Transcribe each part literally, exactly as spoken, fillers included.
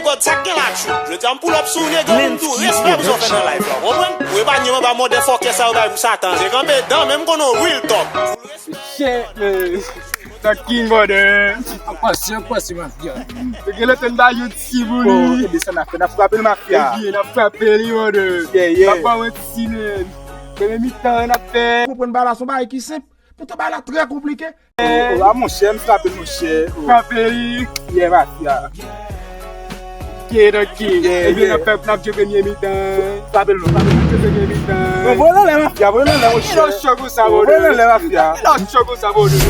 God, sa k gen la tchout. Jodi a m pull up sou nèg yo pou m di w respè pou sa w fè nan live la, w konprann? Ou epa nye m anba motherfucker sa yo bay pou Satan. Se kanpe dan, men m konnen w real talk. Shit, man. The king, brother. An pase, an pase, mafya. Yo gen lè fè n ba yo ti pou li. Oh, e desann afè, n ap frape l, mafya. Ebyen, n ap frape li, brother. Yeah, yeah. N ap ba w yon ti, man. Premye mitan, n ap fè. Konprann ba la, se yon bagay ki senp. Poutan bagay la trè konplike. Oh, oh, ah, monchè, m frape l, monchè. Oh. Frape li. Yeah, mafya. Kid, kid. Yeah, yeah. Ebyen, n ap fè, n ap jwe premye mitan. Frape l non, frape l. N ap jwe premye mitan. Bon, voye l anlè, mafya, voye l anlè, monchè. Kilè w cho konsa, brother? Voye l anlè, mafya. Kilè w cho konsa, brother?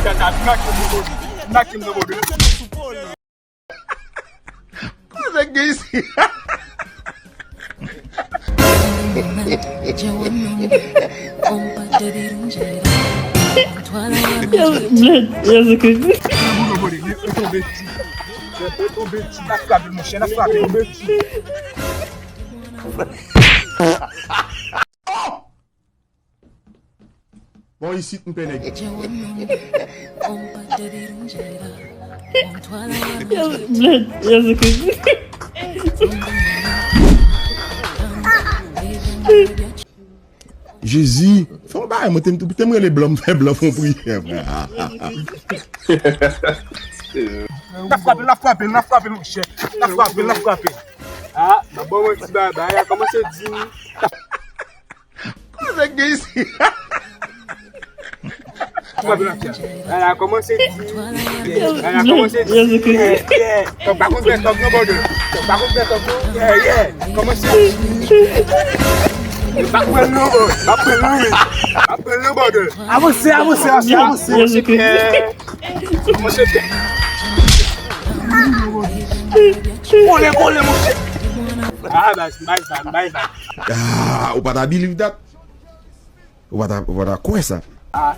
Knock him, brother. Knock him, brother. Kote k gen isi? Yo, blèd, Jezikri. Li tonbe ti. Li tonbe ti. N ap frape l, monchè, n ap frape l. Bon, isit m pè nèg. Yo, blèd, Jezikri. Jezi, fè yon bagay, mwen te, te m rele blan, m fè blan fè yon priyè, frè. N ap frape, n ap frape, n ap frape, monchè. N ap frape, n ap frape. Ah, m ap ban mwen ti babay, a kòmanse di m. Kote k gen isi? Ala kòmanse di. Ala kòmanse di. Yeah, yeah. Tòg pa konn fè tòg non, brother. Tòg pa konn fè tòg non. Yeah, yeah. Kòmanse di. Pa pran non, bro. Pa pran non, wi. Pa pran non, brother. Avanse, avanse, avanse, avanse. Monchè, monchè. Kole, kole, monchè. Ah, baz, bye, bye, bye, bye. Ah, ou pa ta believe that? Ou pa ta, ou pa ta kwè sa? Ah.